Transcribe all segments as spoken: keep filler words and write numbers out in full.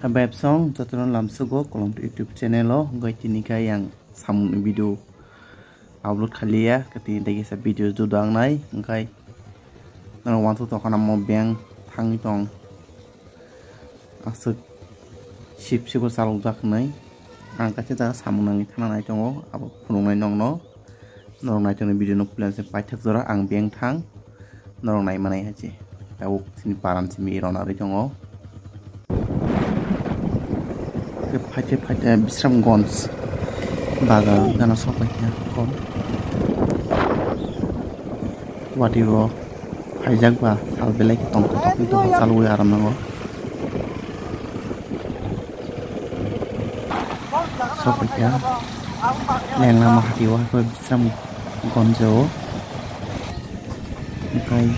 Habsong jotono lamsugo Kolom YouTube channel o, hwnkhe tini khe yang samung ni video upload khaliya, khe tini dagi sa video juda wngnai, hwnkhe norok uansuk tongkha namo beng thangwi tong, aswk sip sibo chalokjak hwnwi. Ang kaisa jaga samung nangwi thana nai tongo, abo phunuknai nokno. Norok naitokni video no puila se paithak jora ang beng thang norok nai manai hai se. Tabuk chini paran simi rona rwi tongo. Phaite phaite Bisramganj bagan gana sok paikha kon. Wati o phaijak ba sal belai tong tong tong chalwi aram nango. Sok paikha Lenglama hati o, hakhe Bisramganj o. Omohai,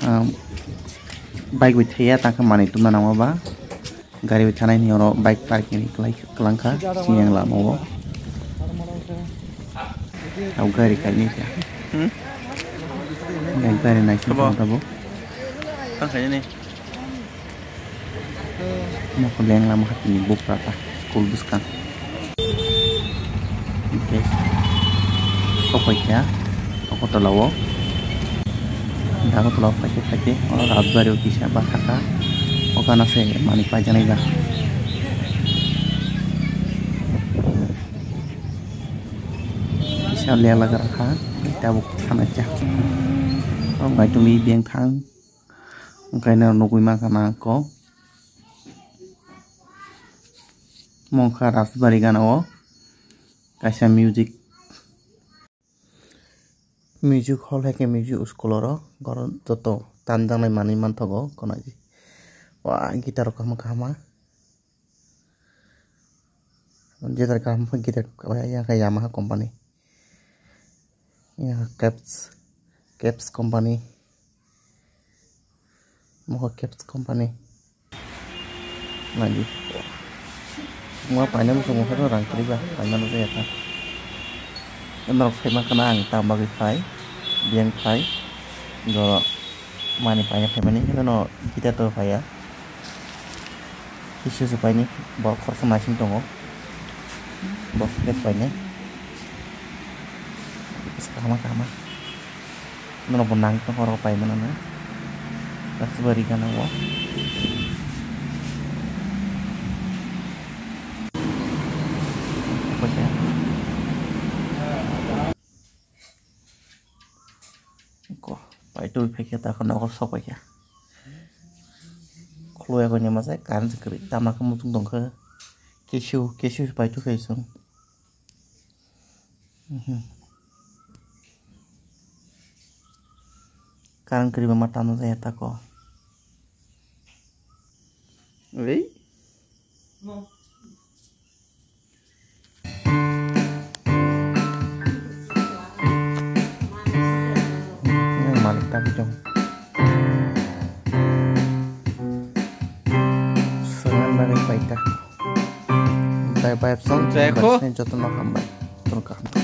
um, bike bai thaiya, tangkha manwi tubuna nangma ba. Gari bai thanai ni oro bike parking kwlai, kwlangkha siyang lama o. Abo gari kainwi kha. Hmm? Gari naising tongma tabuk. Tang khainani. Omo khe Lenglama hati ni buphra ta school bwskang. Hwnkhe sok paikha Agartala o. Agartala o phaikhe phaikhe oro Rajbari o kisa bwkha kha. O gana se manwi paijaknai ba. Kisa lelagra kha. Tabuk thana cha. O bai tongwi beng thang. Hwnkhe no nugwi mankha na kok. Mokha Rajbari gana o kaisa music, music hall hai khe music school oro, oro joto tanjaknai manwi manthogo khwnai. Wa guitar rok kaham kaham. Guitar kaham, guitar yang khe Yamaha company. Yang Caps, Caps company. Mokha Caps company. Nadi. Mokha paina muchung mokha rang kwrwi ba paina rwjak ya ta. Norok phaima khana ang tamo bagwi phai, biyang phai. Jora mani paina phaimani, hino guitar to phaiya. Kisa se paini, bo khoroksa naising tongo. Bo khe paini. Kahama kahama. Nono bo nang tong oro pai mano na. Rajbari gana o. Ko, pai twi phaikhe ta kheno nogo sok paikha. Khuloi agoi ni masa current kwrwi tamo khe muchung tongkha. Kesu, kesu pai twi khe chwng. Mhm. Current kwrwi ma tamo jaya tako. Ei. Yang malik tapi dong. Senang dari baita. Bye bye, song. Jai ho. Jotono hambai. Jotono kaham.